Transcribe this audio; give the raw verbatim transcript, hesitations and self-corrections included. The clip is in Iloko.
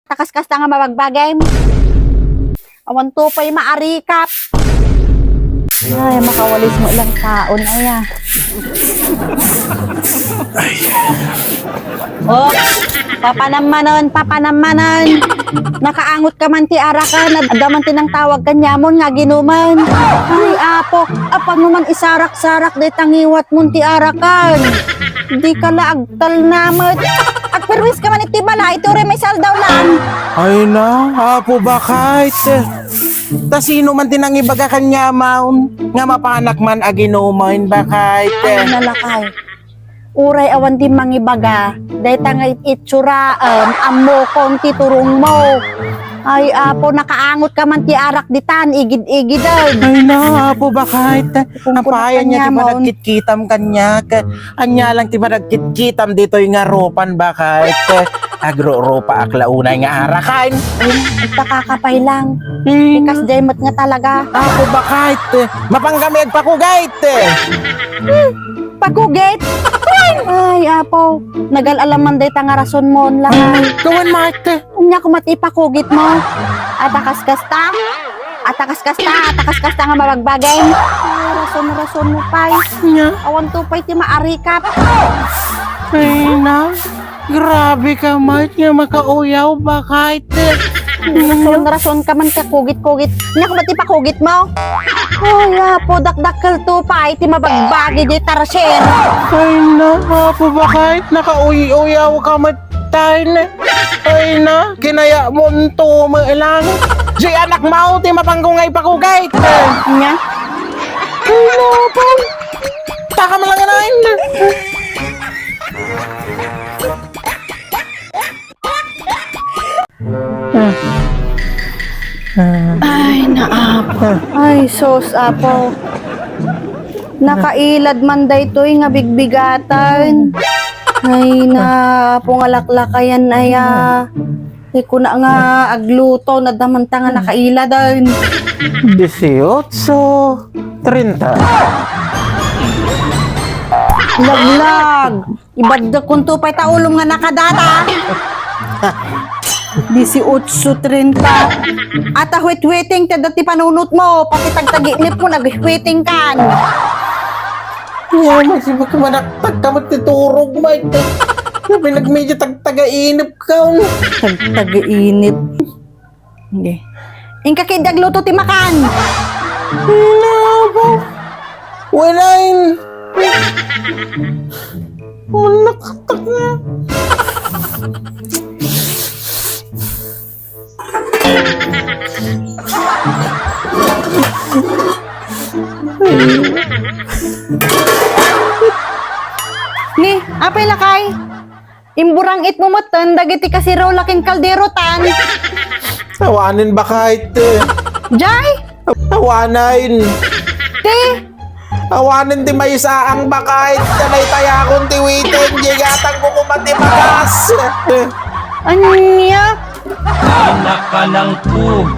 Takaskasta nga mabagbagem. Awan to pay maarikap. Ay, makawalis mo ilang taon, aya. Oh, papanammanon, papanammanon. Nakaangot ka man ti arakan, ad-, adda man ti nangtawag kaniamon nga aginuman. Ay, apo, apan mo man isarak-sarak dayta ngiwatmon ti arakan. Di ka la agtalna met. Agperwis ka man iti balay, iti uray maisaldaw lang. Ay na, Apo Bakayt. Ta sino man ti nangibaga kaniamon nga mapanak man aginuman, Bakayt? Ay na, lakay. Uray awan ti mangibaga, dayta nga it-itsuraem, ammokon ti turongmo. Ay, Apo, nakaangot ka man ti arak ditan, igid-igiden. Ay na, Apo Bakayt. Apay, ania ti panagkitkitam kaniak? Ania lang ti panagkitkitam ditoy nga rupan, Bakayt? Agrurupaak la unay nga arakan. Ay, agtakaka pay lang. Hmm. Ikas jay met nga talaga. Apo Bakayt, mapanggami agpakugayt. Pakugit? Ay, Apo. Nagal-alam man dayta nga rasonmon lang. Gawan, Marte. Ania koma ti ipakugitmo? Atakaskasta? Atakaskasta, atakaskasta nga mabagbagem. Rason-rasonmo pay. Nia? Awan to pay ti maarikap. Ay na, grabe ka, Mart, nga makauyaw, Bakayt. Rason-rason ka man kakugit-kugit. Ania koma ti pakugitmo? Ay, Apo, dakdakkel to pay ti mabagbagi diay tarsier. Ay na, Apo Bakayt, nakauy-uyaw ka met. Tay ne. Ay na, kinayatmo to met lang. Jay anakmo ti mapanggong nga ipakugayt. Nia? Ay, Apo. Taka man lang, inay. Ay, naapo. Ay, sus, Apo. Nakailad man daytoy nga bigbigatan. Ay, naapo nga laklakayan aya. Di ko na nga agluto, nadamanta nga nakailadan. Dieciocho treinta. Laglag. Ibagdek kunto pay ta ulom nga nakadata. Dieciocho treinta. Ata huwit-huwiting ti adda ti panunotmo, pati tagtagiinipmo, naghuwiting kan. Nia, magsibak manaktak ka met ti turog, Mart. Pinagmedyo tagtagainip ka. Tagtagainip. Sige. Inka ket agluto ti makan. Nabo. Walain. Manaktak na. Ni, apay lakay? Imburang-itmo metten dagiti kasirula ken kaldero tan. Awanen, Bakayt. Jay? Awanen. Ti? Awanen ti maysaang, Bakayt. Daytayakon ti huwiting, jay gatangko koma ti bagas. Ania? Anak ka ng tug.